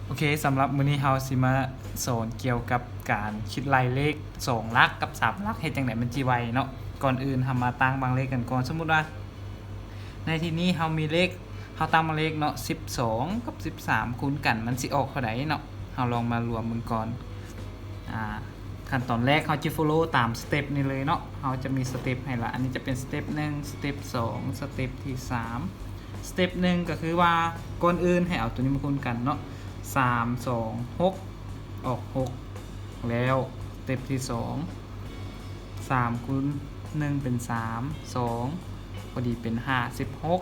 ໂອເຄ ສຳລັບມື້ນີ້ເຮົາຊິມາສອນກ່ຽວກັບການຄິດໄລ່ເລກສອງຫຼັກກັບສາມຫຼັກ ເຮັດຈັ່ງໃດມັນຊິໄວເນາະ. ກ່ອນອື່ນເຮົາມາຕັ້ງບາງເລກກັນກ່ອນ. ສົມມຸດວ່າໃນທີ່ນີ້ເຮົາມີເລກ ເຮົາຕັ້ງບາງເລກເນາະ ສິບສອງກັບສິບສາມຄູນກັນ ມັນຊິອອກເທົ່າໃດເນາະ. ເຮົາລອງມາລວມເບິ່ງກ່ອນ. ອາ ຂັ້ນຕອນແລກເຮົາຈະ follow ຕາມສະເຕັບນີ້ເລີຍເນາະ. ເຮົາຈະມີສະເຕັບໃຫ້ລະ ອັນນີ້ຈະເປັນສະເຕັບໜຶ່ງ ສະເຕັບສອງ ສະເຕັບທີສາມ. ສະເຕັບໜຶ່ງກໍຄືວ່າ ກ່ອນອື່ນໃຫ້ເອົາຕົວນີ້ມາຄູນກັນເນາະ ສາມສອງຫົກ ອອກຫົກ. ແລ້ວສະເຕັບທີສອງ ສາມຄູນໜຶ່ງເປັນສາມ ສອງ ພໍດີເປັນຫ້າສິບຫົກ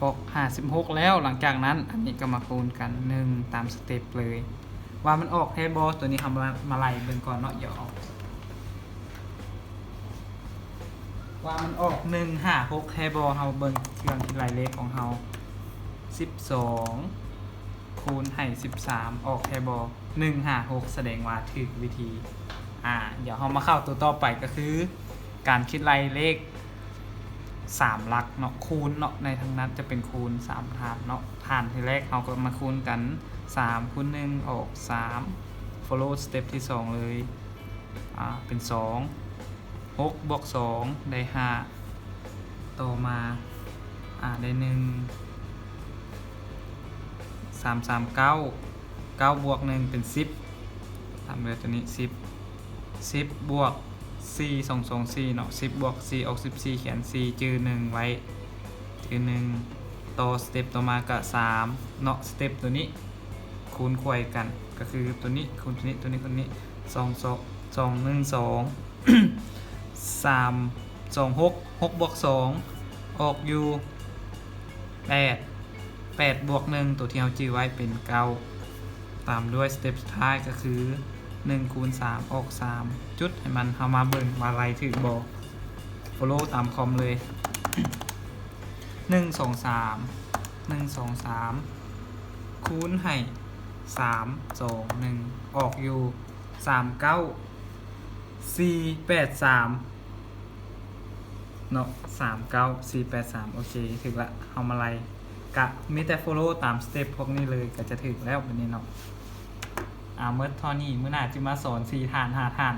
ອອກຫ້າສິບຫົກ. ແລ້ວຫຼັງຈາກນັ້ນ ອັນນີ້ກໍມາຄູນກັນໜຶ່ງ ຕາມສະເຕັບເລີຍ ວ່າມັນອອກແທ້ບໍ່. ຕົວນີ້ເຮົາມາ ມາໄລ່ເບິ່ງກ່ອນເນາະ ດຽວ ວ່າມັນອອກໜຶ່ງຫ້າຫົກແທ້ບໍ່. ເຮົາເບິ່ງເຄື່ອງຄິດໄລ່ເລກຂອງເຮົາ ສິບສອງຄູນໃຫ້ສິບສາມ ອອກແທ້ບໍ່ ໜຶ່ງຫ້າຫົກ ສະແດງວ່າຖືກວິທີ. ອາ ດຽວເຮົາມາເຂົ້າຕົວຕໍ່ໄປ ກໍຄືການຄິດໄລ່ເລກສາມຫຼັກເນາະ ຄູນເນາະ ໃນທາງນັ້ນຈະເປັນຄູນສາມຖານເນາະ. ຖານທີແລກເຮົາກໍມາຄູນກັນ ສາມຄູນໜຶ່ງ ອອກສາມ follow ສະເຕັບທີສອງເລີຍ ອາ ເປັນສອງ ຫົກບວກສອງໄດ້ຫ້າ ຕໍ່ມາ ອາ ໄດ້ໜຶ່ງ ສາມສາມເກົ້າ ເກົ້າບວກໜຶ່ງເປັນສິບ ຕາມດ້ວຍຕົວນີ້ສິບ ສິບບວກສີ່ ສອງສອງສີ່ເນາະ ສິບບວກສີ່ອອກສິບສີ່ ຂຽນສີ່ຈື່ໜຶ່ງໄວ້ ຈື່ໜຶ່ງ ຕໍ່ສະເຕັບຕໍ່ມາກະສາມເນາະ. ສະເຕັບຕົວນີ້ຄູນຂວາຍກັນ ກໍຄືຕົວນີ້ຄູນຕົວນີ້ ຕົວນີ້ຄູນນີ້ ສອງ ສອງ ສອງ ໜຶ່ງ ສອງ ສາມ ສອງ ຫົກ ຫົກບວກສອງອອກຢູ່ແປດ ແປດບວກໜຶ່ງ ຕົວທີ່ເຮົາຈື່ໄວ້ເປັນເກົ້າ ຕາມດ້ວຍສະເຕັບສຸດທ້າຍກໍຄືໜຶ່ງຄູນສາມອອກສາມ ຈຸດໃຫ້ມັນ. ເຮົາມາເບິ່ງວ່າໄລ່ຖືກບໍ່ follow ຕາມຄອມເລີຍ ໜຶ່ງສອງສາມ ໜຶ່ງສອງສາມ ຄູນໃຫ້ສາມສອງໜຶ່ງ ອອກຢູ່ສາມເກົ້າສີ່ແປດສາມເນາະ ສາມເກົ້າສີ່ແປດສາມ. ໂອເຄ ຖືກລະ ເຮົາມາໄລ່ ກະມີແຕ່ follow ຕາມສະເຕັບພວກນີ້ເລີຍ ກະຈະຖືກແລ້ວບັດນີ້ເນາະ. ອາ ໝົດເທົ່ານີ້ ມື້ໜ້າຈະມາສອນສີ່ຖານຫ້າຖານ